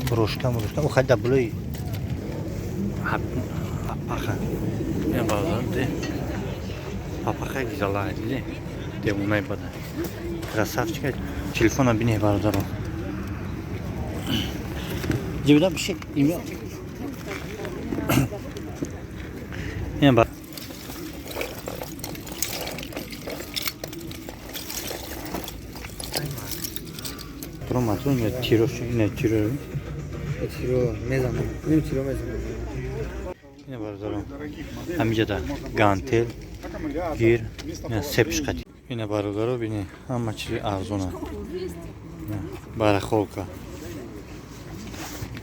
Брошка, мрошка. О, хай даблои. Папаха. Я базар де. Папаха гизала, диде. Девунай бада. Красавчика. Телефона бине бародаро. Ҷибда биши. Имя. Ин ба Тро матро ина тиро ина тиро. Тиро мезанам. Ним тиро мезанам. Ина бародаро. Ҳамиҷада гантел, гир, ина сепшқати. Ина бародаро бини ҳама чизи арзона. Барахолка.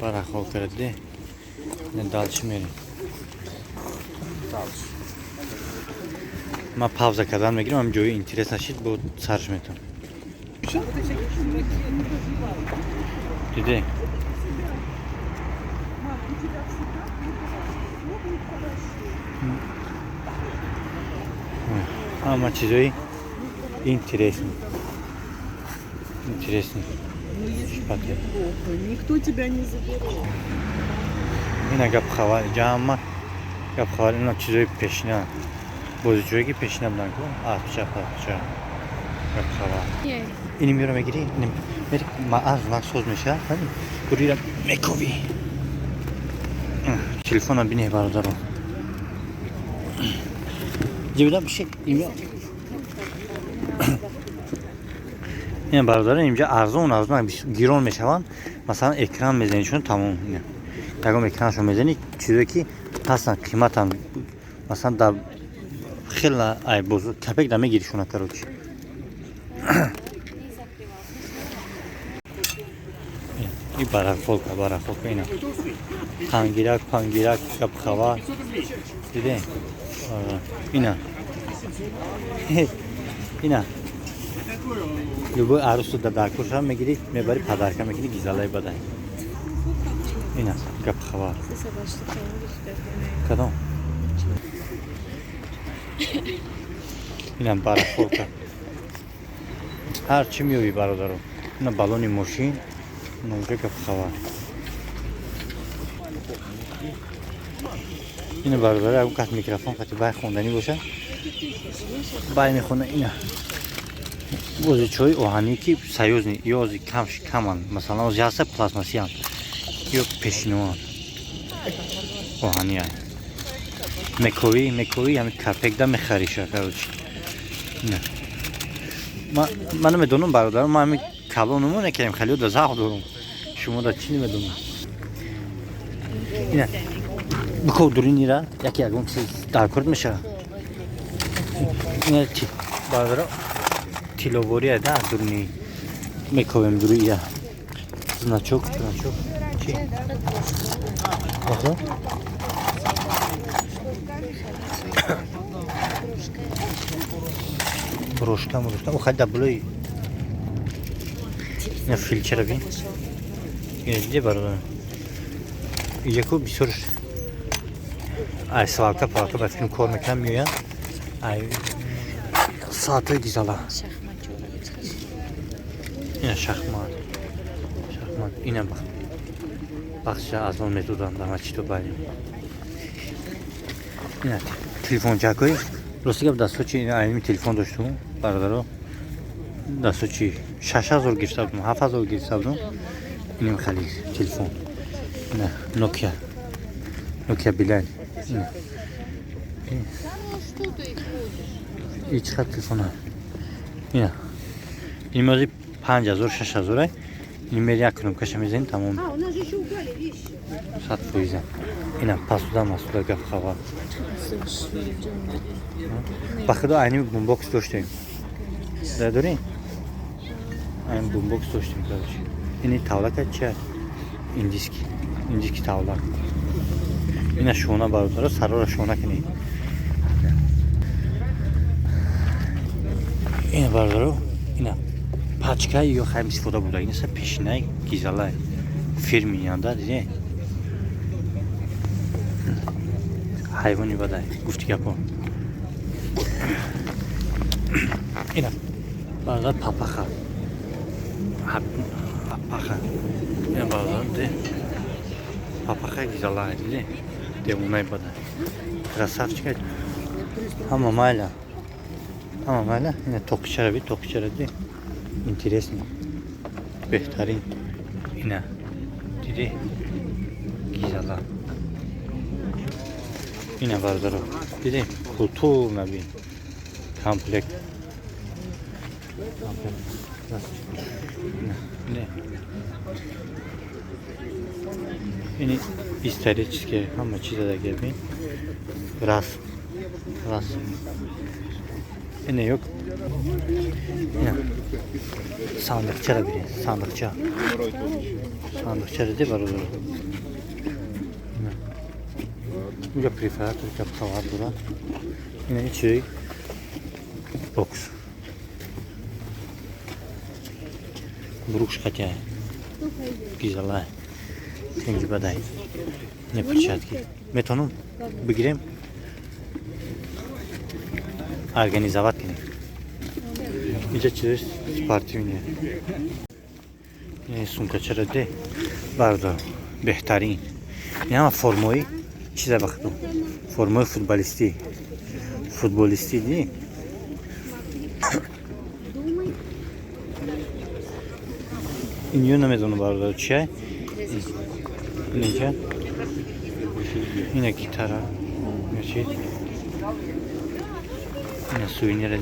Барахолка диде. Ина дальше мерем. Ма пауза кардан мегирам, ҳам ҷои интерес нашид, бо сарш метавон. Диде? Ҳама чизои интересный. Интересный. Шпатель. Никто тебя не заберет. Ина гап хабар, ҷамма гап хабар, ина чизои пешина. Бозичое ки пешина будан ку, аспча, паспча. Гап хабар. Ини меро мегири, ини мери ма аз знак соз меша, фаҳмӣ? Гурира мекови. Телефона бине бародаро. Ҷибда биши, имя. Ина бародаро, инҷа арзон арзон гирон мешаванд. Масалан, экран мезанӣ, чун тамом. Ина. Ягон экраншо мезанӣ, чизое ки ҳастанд, қиматанд. Масалан, дар хела ай боз капек да мегири шуна, короче. И барахолка, барахолка ина. Тангирак, пангирак, гап хабар. Диде? Ина. Ина. Любой арусу да даркорша мегири, мебари подарка мекунӣ гизалаи бадай. Ина, гап хабар. Кадом? Ина барахолка. Ҳар чӣ меёбӣ бародаро. Ина баллони мошин, ина уже гап хабар. Ина бародаро, ягон кас микрофон қати бай хонданӣ боша, бай мехона ина. Бозичои оҳанӣ ки союзни, ё ози кам каманд, масалан ози ҳаста пластмассиянд, ё пешиноанд. Оҳанӣ ай. Мековӣ, мековӣ, ҳами капекда мехариша, короче. Ина. Ма намедонам бародаро, ма ҳами калонумон якем халиё да завқ дорум. Шумо да чӣ намедонам. Ина. Биков дуринира, яке ягон чиз даркорд мешава. Ина чи бародаро тиловория да дурни мековем дуруия. Значок, значок. Чи? Бахо? Брошка, брошка. О, хай даблои. Ина филчера бин. Ина диде бародаро. Инҷа ку бисёр ай свалка палка ба филм кор мекунам меоянд. Ай соатҳои гизала. Ина шахмат. Шахмат. Ина бахша аз он методам дар мачито барем. Ина телефончакҳои рости гап дасточи ина айними телефон доштум бародаро. Дасточи 6000 гирифта будум, 7000 гирифта будум. Иним хали телефон. Ина Nokia. Nokia Билайн. Ина. И чӣ қадр телефона? Ина. Ин мози 5000, 6000 ай. Ин мери як кнопкаша мезанем, тамом. А, у нас же еще украли вещи. 100%. Ина пасуда масуда гап хабар. Ба худо айними бумбокс доштем. Да дорем? Айн бумбокс доштем, короче. Ини тавлака чи? Индийский. Индийский тавлак. Ина шона бародаро, сарора шона кунед. Ина бародаро, ина пачка ё хайм истифода буда. Ина са пешинаи гизалай. Фирми янда диде. Ҳайвони бадай, гуфти гапо. Ина бародар папаха. Папаха. Ина, бародарон, де папаха гизала, диди, девонаи бада, красавчика. Ҳама майла, ҳама майла. Ина тоқичара би, тоқичара ди, интересный, беҳтарин. Ина диди, гизала. Ина, бародаро, диди, культурно бин, комплект. Не. Ини исторические ҳама чиза дагер бин. Расм. Расм. Ине ёк. Ина. Сандиқчара бирин, сандиқча. Сандиқчара ди, бародаро. Ина. Уҷа префератор кап хабар дорад. Ина чизи бокс. Бруш хотя гизала тенги бадай не перчатки метавонам бигирем, организовать кунем. Инҷа чиз спортивный, сумкачара де, бардор, беҳтарин. Ин ҳама формои чиза бахту, формои футболистӣ ди. Ин ё намедонам, бародар, чия. Инҷа ина гитара чи, ина сувенира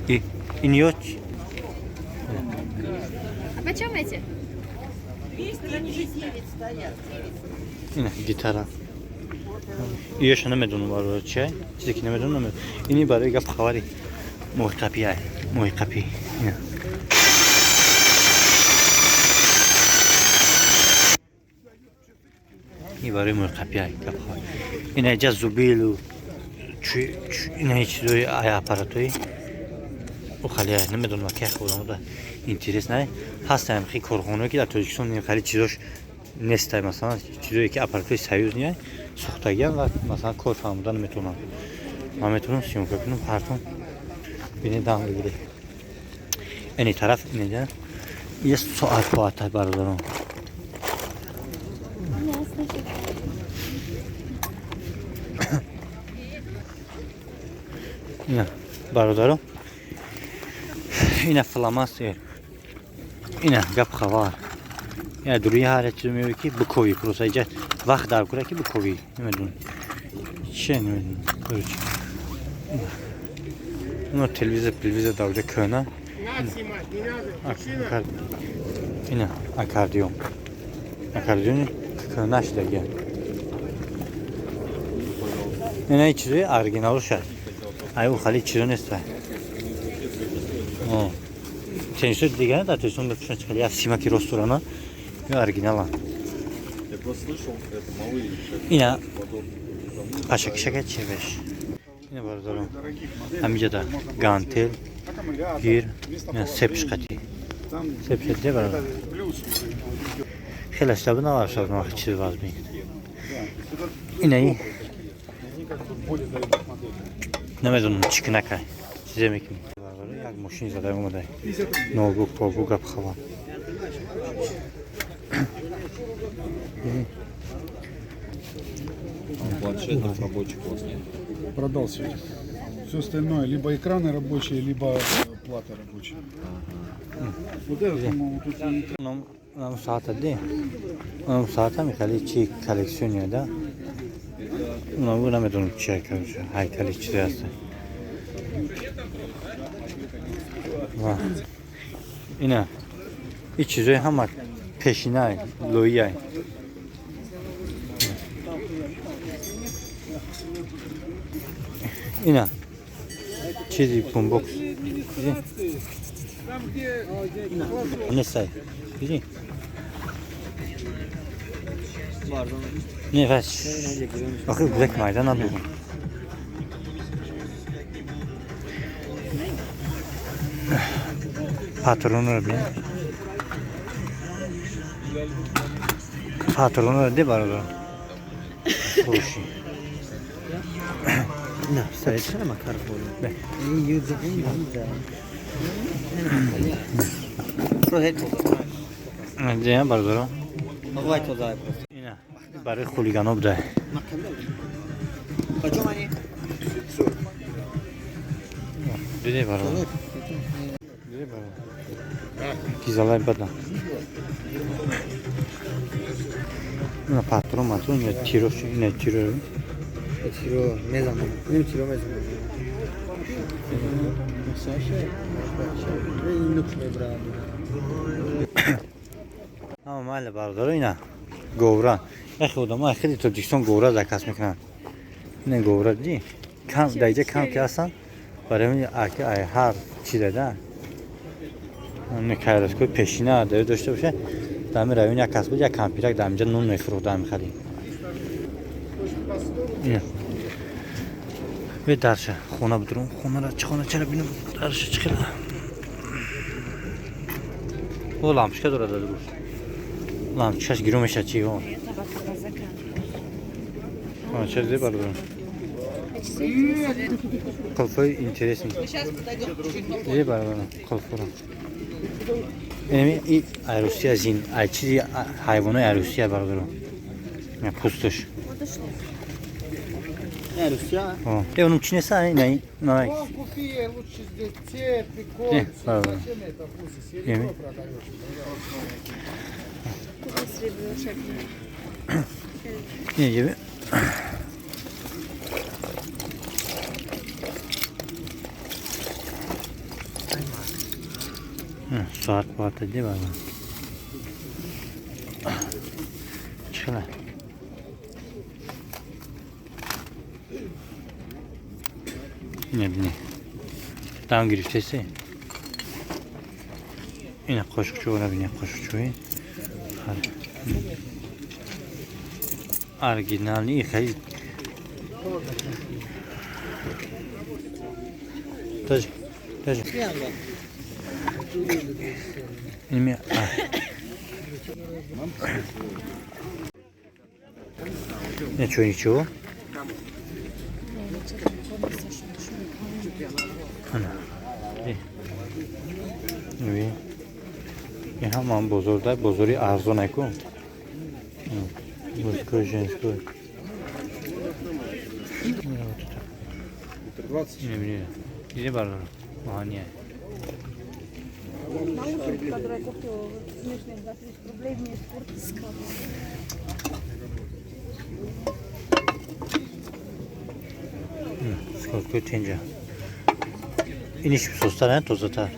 ди, ин ё. А почем эти? Ина гитара. Иёша намедонам, бародар, чия, чизе ки намедонам. Ини барои гап хабари моҳиқапия, моҳиқапӣ ина. Ин барои моҳиқапия гап хабар. Ина иҷа зубилу ина чизои аппаратои ухалия намедонам, ки худамода интерес на ҳастаям. Хи корхонаое ки дар Тоҷикистон хали чизош нестай, масалан, чизое ки аппаратои союзния сохтагиам ва масалан кор фаҳмода наметавонам. Ман метавонам съёмка кунам, ҳартон бинед, дам бигиред. Ини тараф инеҷа я соат поата, бародарон. Ина, бародарон, ина фломастер, ина гап хабар. Ина дуруи ҳар як чиз меояд ки биковӣ, просто иҷа вақт дар кура ки биковӣ. Намедонам чия, намедонам. Короче, ина телевизор, телевизор дар оҷа кӯҳна. Ина аккордеон, аккордеони кӯҳна шудагия. Ина чизои оригиналоша, ай хали чизо неста. Теннисои дигар дар Тоҷикистон мефурӯшанд, хеле як симаки рост дорана, ё оригиналан. Ина пашакишака чевеш. Ина, бародарон, ҳамиҷада гантел гир, ина сепшқати сепшаде, бародар, хеле штаби наваршад вақт чиз вазмин. Инаи намедонам чӣ кинакай чизе мекунӣ. Як мошин зада омадай, ноутбук побу гап хабар. Планшетов рабочих у вас нет? Продал сегодня. Все остальное, либо экраны рабочие, либо платы рабочие. Вот этот, по-моему, тут и экран. Нам соата ди, нам соата михали чи коллекциония да, унаму намедонам чи, короче, ҳайкали чизе ҳаст. Ина и чизои ҳама пешинай лоияй. Ина чизи бумбокс нестай, диди. Не вась, охи гузак майда надорам. Патронро бин, патронро ди, бародар, фурӯшӣ. Не, чара макар боло. Ин юза, ин юза. Дия бародаро. Давай тоза просто. Ина барои хулигано буда. Почем они? Диди бародаро. Диди бародаро. Кизалай бада. Ина патрон матрон ина тирош ина тиро. Тиро мезанам. Ним тиро мезанам. Ама майли бародаро ина говра. Яхе одамо хеле Тоҷикистон говра заказ мекунанд. Ина говра дидӣ? Кам дар иҷа кам ки ҳастанд, барои ҳамин аки ай ҳар чизе да. Ин кайроскои пешина дар дошта боша. Дар ҳамин район як кас буд, як кампирак дар ҳаминҷа нон мефурӯхт дар ҳамин хари. Ина. Бе дарша хона бидурум, хонара чӣ хона чара бинам, дарша чӣ хела. О лампочка дорад дар дуруст. Лампочкаш гирӯ мешад чи о. Ча диди бародарам? Қулфҳои интересный. Диди бародарам қулфҳоро. Инами и ай Русия зин, ай чизи ҳайвонои ай Русия бародарам. Ина пӯсташ. Не, Русия. О, е онум чи нест, ай, не, не. Вон купи лучше здесь цепи, кольца. Правильно. Зачем это бусы? Серебро Еми. продаешь. Не, ебе. Соат боата ди баба. Чила. Не, бини. Там гирифтеси. Ина қошуқчура бини, қошуқчуи. Оригинальный хеле. Тоже, тоже. Ими. Ничего, ничего. Ана. Ви. Ин ҳамаам бозор да, бозори арзон айку. Мужской, женской. Не, не. Иди бардар. Оҳания. Наушники, которые я купила, смешные, 20 тысяч рублей, мне испортили. Сколько тенҷа. Иниш состар, не тозатар.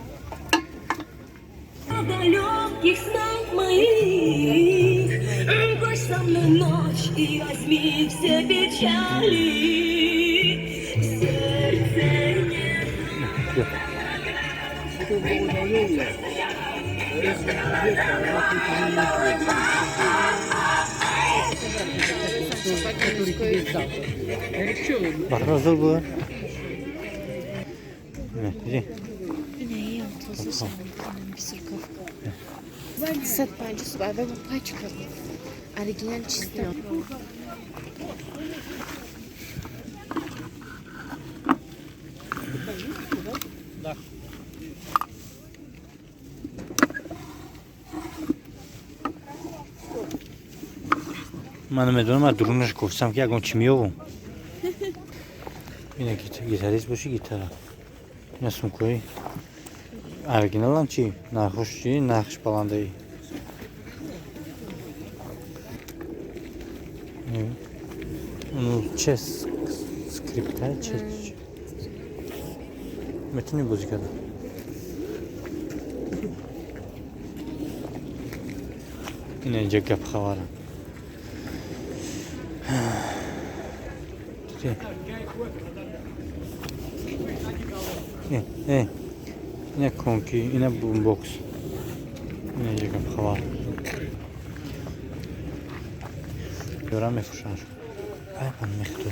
В далеких снах моих Брось со мной ночь и возьми все печали. Сердце не Бахра зур бу. Не, иди. Сад панҷу суб ава пачка оригинал чисто. Ман намедонам, аз дурунаш гуфтам ки ягон чӣ меёвам. Ина гитарист боши гитара. Ина сумкаи оригиналам чи? Нархош чи? Нархш баландаи. Ну, че скрипка, че метавонӣ бозӣ карда? Ина инҷа гап хабара. Ина конки, ина бумбокс. Ина инҷа гап хабар. Ёрам мефурӯшанд. Ай, ман мехту.